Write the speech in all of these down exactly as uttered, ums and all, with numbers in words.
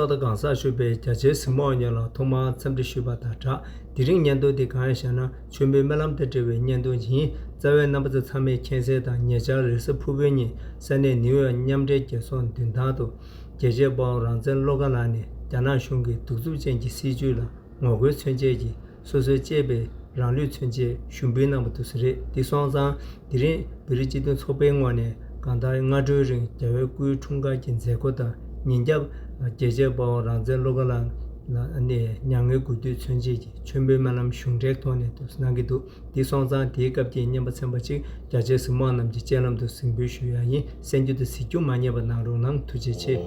ཏོག་ཏོ་གང་ཟག་ཞུ་བའི་རྒྱ་ཆེའི་གཟིགས་མོ་བ་ཉོན་ལ་ཐོག་མར་འཚམས་འདྲི་ཞུས་པ་དང་སྦྲགས། དེ་རིང་བརྙན་ཐུང་འདི་གང་ཡིན་ཞེ་ན། མཆོད་འབུལ་སྨོན་ལམ་དང་འབྲེལ་བའི་བརྙན་ཐུང་ཡིན། རྩ་བའི་རྣམ་པ་ཚོ་ཚང་མས་མཁྱེན་གསལ་དང་ཉེ་ཆར་རེས་གཟའ་ཕུར་བུའི་ཉིན་ས་གནས་ནིའུ་ཡོག་མཉམ་འབྲེལ་རྒྱལ་ཚོགས་མདུན་ཐང་དུ་རྒྱལ་གཅེས་དཔའ་བོ་རང་བཙན་བློ་དགའ་ལགས་ནས་རྒྱ་ནག་གཞུང་གི་གདུག་རྩུབ་ཅན་གྱི་སྲིད་བྱུས་ལ་ངོ་རྒོལ་མཚོན་ཆེད་ཀྱིས་སོ་སོས་གཅེས་པའི་རང་ལུས་མཚོན་ཆེད་ཞུགས་འབུལ་གནང་བ་དེ་སུ་རེད། འདི་སོང་ཙང་དེ་རིང་བོད་རིགས་སྤྱི་མཐུན་ཚོགས་པའི་ངོས་ནས་གང་ལྟར་སྔ་དྲོའི་རིང་རྒྱལ་བའི་སྐུའི་འཁྲུངས་སྐར་གྱི་མཛད་སྒོ་དང་ཉིན་རྒྱབ་རྒྱལ་གཅེས་དཔའ་བོ་རང་བཙན་བློ་དགའ་ལགས་ནས་མྱ་ངན་གུས་འདུད་མཚོན་ཆེད་ཀྱི་མཆོད་འབུལ་སྨོན་ལམ་གཞུང་འབྲེལ་ཐོག་ནས་དུ་གནང་གི་འདུག་འདི་སོང་ཙང་དེའི་སྐབས་ཀྱི་བརྙན་པ་ཚན་པ་གཅིག་རྒྱ་ཆེའི་གཟིགས་མོ་བ་རྣམས་ཀྱི་སྤྱན་ལམ་དུ་གཟིགས་འབུལ་ཞུ་ཡ་ཡིན། གསན་རྒྱུ་དང་གཟིགས་རྒྱུ་མ་བསྙེལ་བ་གནང་རོགས་གནང་། ཐུགས་རྗེ་ཆེ།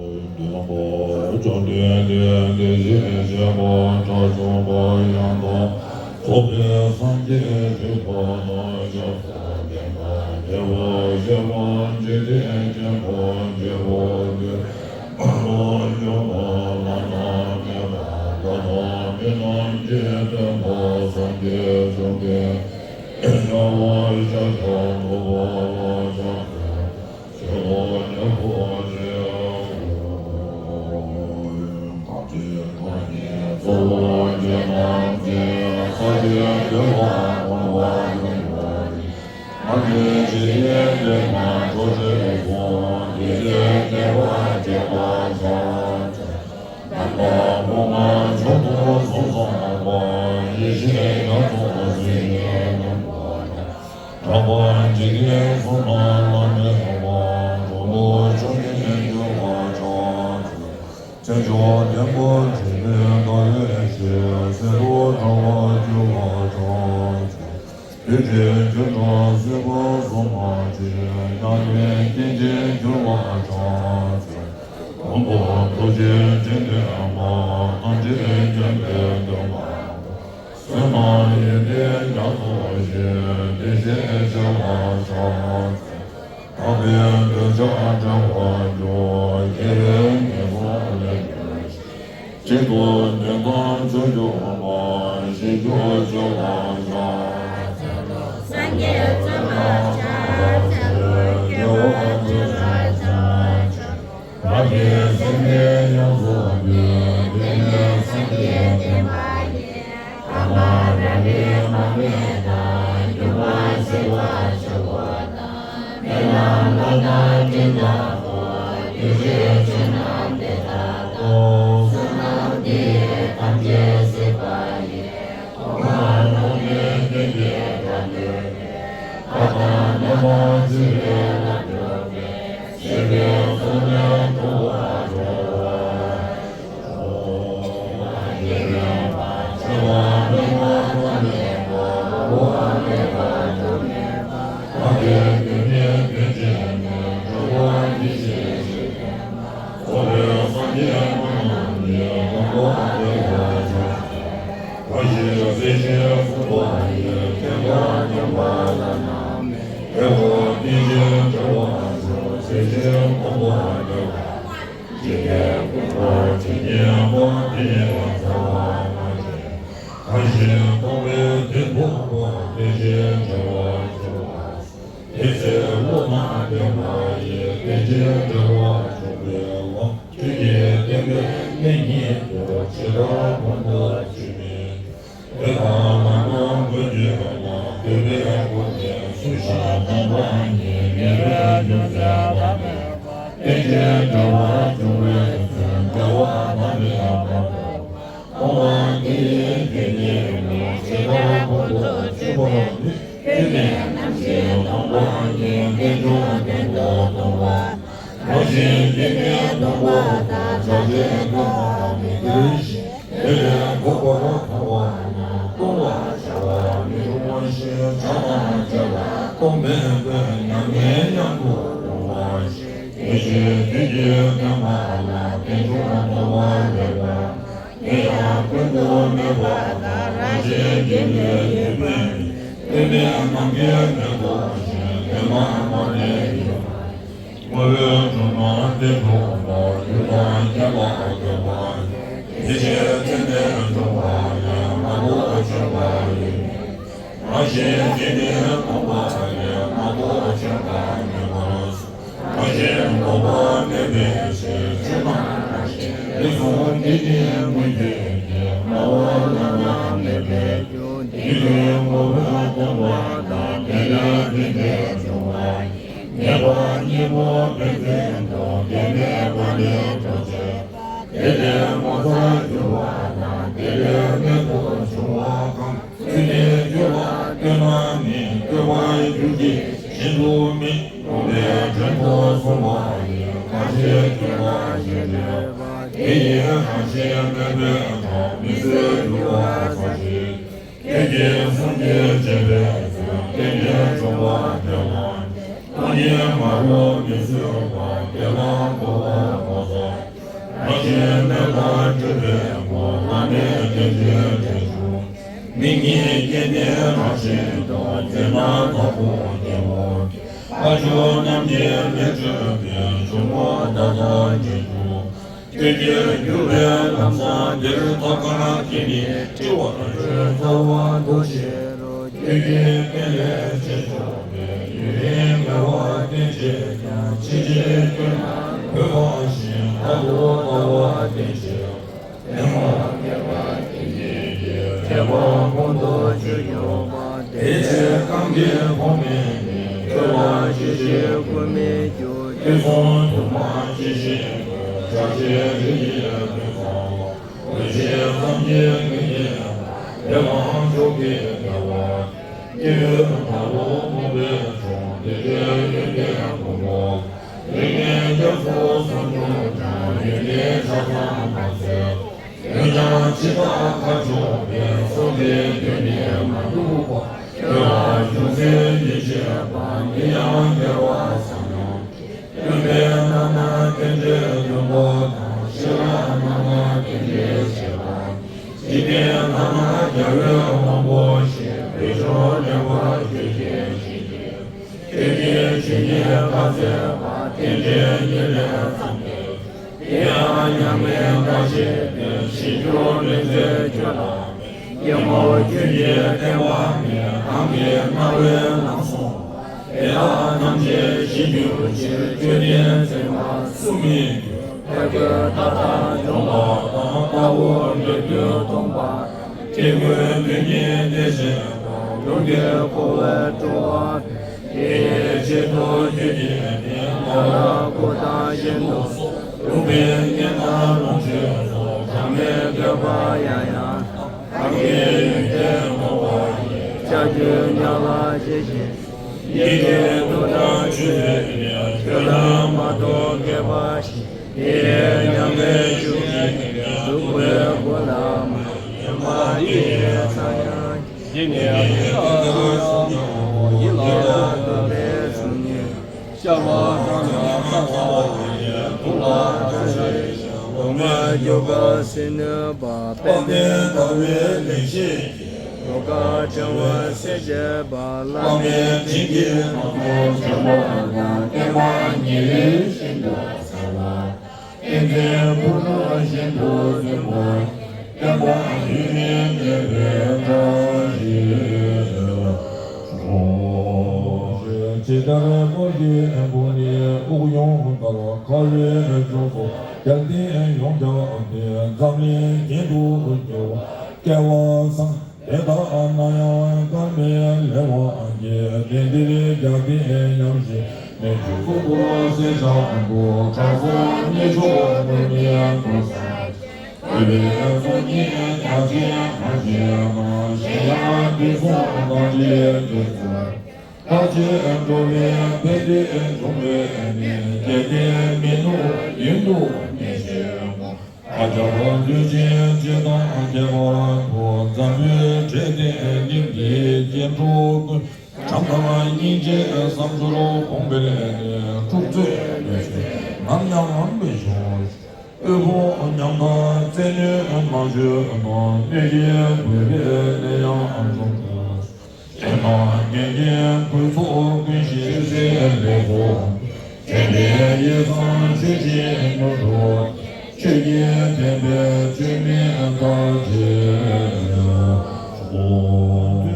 དེ་ལས་ངོ་བོས་སྟོང་པ་དང་། དེ་ལས་རིགས་པས་བྱུང་བ་ཡི། ངེས་པ་གཉིས་པོ་ཕན་ཚུན་དུ། དེ་མེད་པ་ནི་འགྲོ་བྱེད་པ། དེ་ལས་ངོ་མཚར་གྱུར་པ་དང་། དེ་ལས་རྨད་དུ་བྱུང་བ་གང་། ཚུལ་དེ་འགྱུར་བ་སྟོན་ན་ནི། བསྐྱོད་པར་འགྱུར་གྱི་གཞན་དུ་མིན། ངོ་བོའི་དོན་དུ་གསུངས་པ་ཡི། གང་ཞིག་འགྱུར་བ་གཞན་འགྱུར་བ། དེ་ཡི་རང་བཞིན་མེད་པའི་ཕྱིར། མི་ཚུལ་འགྱུར་བ་ཟབ་ཞི། སྐད་ཅིག་གསུང་གིས་བྱེད་པའི་ཚུལ། སྐད་ཅིག་འཇོམས་པ་དེ་ལ། སྟོང་ཉིད་མ་རུངས་མི་བཟོད་པ། དེ་ལ་གོ་བ་མ་ཟ། རང་བཞིན་མེད་པར་སྤྲུལ་པའི་སྐུ། བླ་མེད་རྟེན་ཅན་དྲིལ་བྱུང་། མིག་གཉིས་སྐྱེ་གནས་རང་བཞིན་དུ། མཛེས་མ་དྭགས་པོ་རྒྱལ་པོ། ཁ་ཕྱོགས་རྣམས་ཀྱི་མེ་སྤྲོད་པའི། འཇོམས་སྐུ་ད་ལྟ་དྲིལ་བྱུང་། ཀུན་གྱིས་བསྒྱུར་བའི་ལམ་བཟང་འདིར། ཐབས་གང་གིས་ནི་བཀྲི་བར་འགྱུར། རྩ་བ་རྡོ་རྗེ་རུ། བདུད་ཀྱི་རྐྱེན་ལས་བྱེད་འཇོམས་པའི། ཡུན་རིང་ངལ་བ་བརྟན་བྱེད་ཀྱང་། ཕྱིན་ཆད་སྐྱོན་རྣམས་གོས་པ་བཞིན། རྟག་ཏུ་ལྟ་བ་བརྟན་བྱེད། དེ་མ་ངེས་པ་བརྟན་བྱེད་ཀྱི། ཐེག་པ་ཀུན་ཏུ་ཆོས་འཇོམས་པ། དེ་ཚེ་གང་གི་ཕོངས་མེད་ནི། ཐོས་པ་ཇི་བཞིན་ཀུན་མི་འགྱུར། དུས་གསུམ་དུ་མ་ཇི་བཞིན་དུ། བྱ་བྱེད་རིགས་ཀྱི་ཕུན་ཚོགས་ལ། འོད་བྱེད་ཙམ་གྱིས་མི་སྐྱེ་བ། དེ་མང་མཆོག་གི་རྒྱལ་བ། སྐྱེ་བོའི་བདག་པོ་མངོན་པའི་མཆོག་དེ་འདྲའི་ཡོན་ཏན་མགོན་པོ། རིགས་ངན་སྐྱབས་སུ་སོང་གྱུར་ཀྱང་། ཡོན་ཏན་ཆ་ཚང་མ་ཚད། འོན་ཀྱང་འཆི་བདག་ཁ་ཕྱོགས་པའི། སྲོག་གི་རྒྱུན་ནི་མ་འདུས་པ། ཁྱོད་ལ་རྒྱུ་མཚན་ཡིད་ཆེས་པ། འདི་ཡང་རྒྱལ་བ་སངས་རྒྱས། སྟོན་པའི་རྣམ་སྣང་རྟེན་འབྲེལ་མགོན་པོ་དང་། ཤེས་རབ་རྣམ་སྣང་རྟེན་འབྲེལ་བཤད་པ། འཇིག་རྟེན་ཐ་མར་རྒྱལ་བའི་དབང་པོ་ཞིག་བོད་ལྗོངས་ལེགས་པར་བསྒྱུར་བྱེད་ཅིང་། ཁྱོད་ཀྱི་ཆོས་ཉིད་བཀའ་སྩལ་པ། རྟེན་འབྲེལ་ཉེར་ལེན་ཙམ་སྟེ། དེ་ཡང་མྱ་ངན་འདའ་བྱེད་པའི། གཞན་འགྱུར་མེད་མཛད་ཁྱོད་ལ། སྐྱེ་བོ་ཁྱོད་ཀྱི་བསྟན་པ་ནི། གང་གི་རྣ་བས་ལམ་གསུངས་པ། དེ་དག་ཐམས་ཅད་ཞིག་གྱུར་ཕྱིར། བཅོམ་ལྡན་མཚན་མ་སུ་མི་འགྱུར། ཕས་རྒོལ་མཐའ་དག་འཇོམས་པ་དང་། ལྟ་བུ་འབྲས་བུ་སྟོང་པ། སྐྱེ་དགུའི་དོན་གཉིས་དེ་བཞིན་དུ། ལུས་ཀྱི་འཁོར་བའི་སྤྲུལ་པ་སྟེ། དེའི་ཆེད་དུ་ཁྱོད་ཀྱིས་ནི། ལ་ལ་བཀོད་དང་གཞན་དུ་སོགས། ལུང་པའི་གཉེན་དང་ལོངས་སྤྱོད་སོགས། གྲངས་མེད་བཀོད་པ་ཡང་ཡང་དང་། གང་གི་ཡོན་ཏན་ནོར་བ་ཡིས། ལྕགས་ཀྱུ་ཉག་ལ་ཇི་བཞིན། ཡིད་ཀྱི་རྡུལ་དང་ཆུ་ཡིས་ནི། ཁྱོད་ལ་མ་གཏོགས་བསྐལ་པ་བཞི། དེའི་མྱ་ངན་ཞུགས་ཤིང་ནི། སྡུག་པའི་མགོ་ལ་མ་ཡིན་པ། དེ་ཡི་ཚངས་དབྱངས་ཀྱིས། ཡིད་ལ་བདེ་བ་སངས་རྒྱས་པ། ཡིད་ལ་འདོད་པའི་གཟུགས་བརྙན། ཤར་བ་ཙམ་ཡང་བསམ་ས་མེད། དུག་ལ་ཕྱག་བྱས་ཤིང་། ལོ་མ་རྒྱུ་སྐར་སྲིད་ནུས་པ། དཔལ་ལྡན་ཟླ་བའི་ལེགས་བཤད་ཀྱིས། ལོ་འགའ་བྲེལ་བ་སེལ་བྱེད་པ། བླ་མའི་དྲིན་གྱིས་ང་ཚོ་བྱོན་པ་དང་། བསྟན་པ་ཉིན་རེ་བཞིན་དུ་གསལ་བ། བསྟན་འཛིན་ཕུ་ནུ་བཞིན་དུ་བཙུན་པ། བསྟན་པ་ཡུན་རིང་གནས་པའི་བཀྲ་ཤིས་ཤོག། ཇི་ལྟར་རྣོ་རྒྱུའི་ཨེ་ཕུ་ནི། དབུགས་དབྱུང་ལྟར་ཁ་བའི་ཕྱོགས་སུ། རྒྱལ་བསྟན་ཡོངས་ཁྱབ་སྟེ། འཛམ་གླིང་རྒྱན་དུ་གྱུར་པ། སྐལ་བ་བཟང་དེ་དག་ན་ཡང་། སྐལ་མེད་ལེགས་པར་རྒྱས་ཏེ། འདིར་རྒྱལ་བསྟན་ཉམས་བཞེས་ནས། ཆོས་ཚོགས་ཀུན་གསན་སྦྱངས་ཏེ། གྲངས་སུ་གནས་མཆོག་དངོས་གནས་ཀུན་བསགས། འོས་པའི་ཚོགས་གཉིས་རྒྱ་ཆེན་གང་ཞིག་ན། གཞན་ཡང་དུས་གསུམ་གང་ཞིག་དུས་སུ། བདག་ཅེས་འགྲོ་བའི་ཕན་བདེ་འབྱུང་བའི་གནས། རྒྱལ་བསྟན་མི་ནུབ་ཡུན་དུ་གནས་ཤིང་ནོ། ཨ་ཅག་ལུས་ཅན་སྤྱི་དང་ཁྱད་པར་དུ། འཛམ་བུའི་འབྲས་ལྡན་གླིང་འདིའི་སྐྱེ་འགྲོ་ཀུན། བྱམས་དང་སྙིང་རྗེའི་བསམ་སྦྱོར་སྒོམ་པས་ནི། འཁྲུག་རྩོད་གནོད་འཚེ་ནམ་ཡང་མི་འབྱུང་། དབུལ་ཕོངས་ཉམ་ཐག་བཙན་གནོན་མ་བྱོན་ནོ། གནོད་སྐྱེལ་དགོས་པའི་ནད་ཡམས་འབྱུང་དགོས། ཨེ་མ་ངན་རྐྱེན་རྒུད་ཚོགས་ཀུན་ཞི། ཆོས་སྲིད་ལེགས་སུ་འཕེལ་བའི་ཡིད་བཟང་། ཆོས་ཀྱི་མྱུར་དུ་ཆོས་ཀྱི་བསྟན་པའི་ཆོས་མིན་བདག་བྱེད་ཤོག།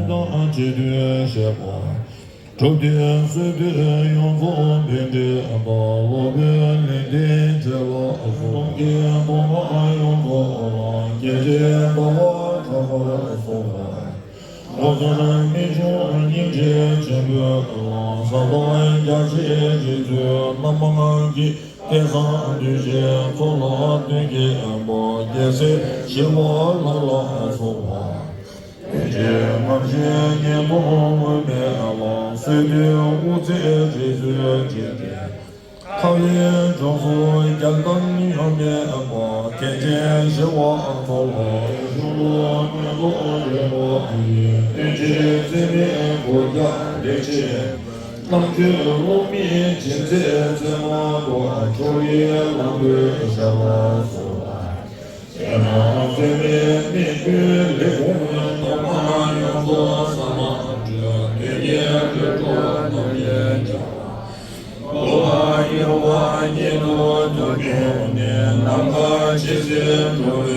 དོན་དང་བྱེད་དུས་བཤད་པ། གྲུབ་དུས་གསོལ་དུས་ཡོངས་རྫོགས་ཕན་འབྲས་དང་། སློབ་དཔོན་ལེགས་ལྡན་འབྱེད་ལ་སོགས། སྟོང་གི་སྟོང་པ་ཡོངས་རྫོགས་ལ། སྐད་ཅིག་ཟླ་བ་གྲགས་པར་གསོལ་བ། འགྲོ་ཚུལ་མི་འབྱུང་སྙིང་རྗེ་ཆེན་པོའི་ཀློང་། ས་དོང་རྒྱ་ཆེའི་རི་ཚུལ་རྣམ་མང་གི། སྐལ་བཟང་གདུལ་བྱའི་ཚོགས་ལ་མཐུན་རྐྱེན་སྦོམ། རྒྱལ་སྲས་ཞི་བ་ལྷ་ལ་སོགས་པ། གདུལ་བྱའི་ངར་ཤིང་ཉེ་འགྲམ་དབུ་མའི་ཀློང་། སྲིད་མཐའི་དབུ་རྩེའི་རི་ཚུལ་འཇིག་རྟེན། ཁ་བའི་ལྗོངས་སུ་རྒྱལ་དང་ཡུམ་མེད་པ། མཁན་ཆེན་ཞི་བ་འཚོ་ལ་ཞུ་ལོ་མེ་ཏོག་རིན་པོ་ཡིས། སྟོན་ཆེན་བརྩེ་བའི་སྒོ་བརྒྱ་ལེགས་བྱས། རྣམ་དཔྱོད་ཀློང་མིག་ཅན་མཛེས་མཛེས་མ་ཏོག་ཕྱོགས་རིས་ལམ་བུའི་ཞབས་ལ་སོགས་པ། ཞེ་སྡང་བཙོན་མའི་གནས་ཀུན་ལས་ཁུངས་ཐོག་མ་ཡོངས་རྫོགས་ས་མ་སྤྲོས། དོན་གཉེར་དུད་འགྲོ་རྣམས་ལས་བྱ་བ། འགོག་པ་གཡེང་བ་ཉིད་དུ་ཐུགས་བསྐྱེད་ནས། ནམ་མཁའ་ཇི་སྲིད་འགྲོ་